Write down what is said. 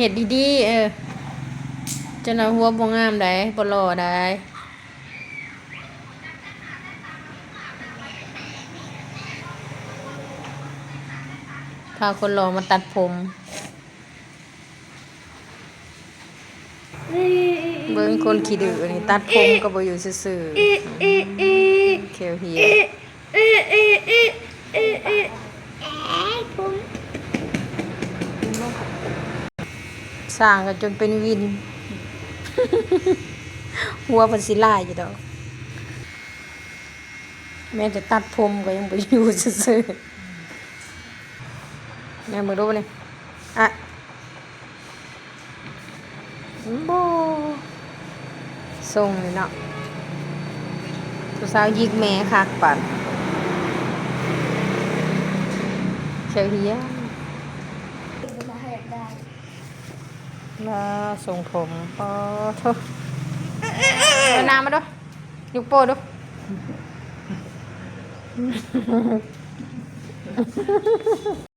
ເຮັດດີໆ ເອີ ຈັ່ງໜ້ອຍຫົວບໍ່ງາມໃດ໋ ບໍ່ຫຼໍ່ໃດ໋. ພາຄົນຫຼໍ່ມາຕັດຜົມ. ເບິ່ງຄົນຂີ້ດື້ນີ້ ຕັດຜົມກໍບໍ່ຢູ່ຊື່ໆ ແຂ້ວເຫ່ຍ ສ້າງກັນຈົນເປັນວິນ ຫົວເພິ່ນຊິຫຼາຍຢູ່ດອກ. ແມ້ແຕ່ຕັດຜົມກໍຍັງບໍ່ຢູ່ຊື່ໆ. ແມ່ເບິ່ງດູນີ້ ອະ ບໍ່ ຊົງນີ້ເນາະ ຜູ້ສາວຍິກແມ່ຄັກປານ ແຂ້ວເຫ່ຍ ມາຊົງຜົມ ປາໂທ້ ເອົາໜ້າມາດູ. ຍົກໂປ້ດູ.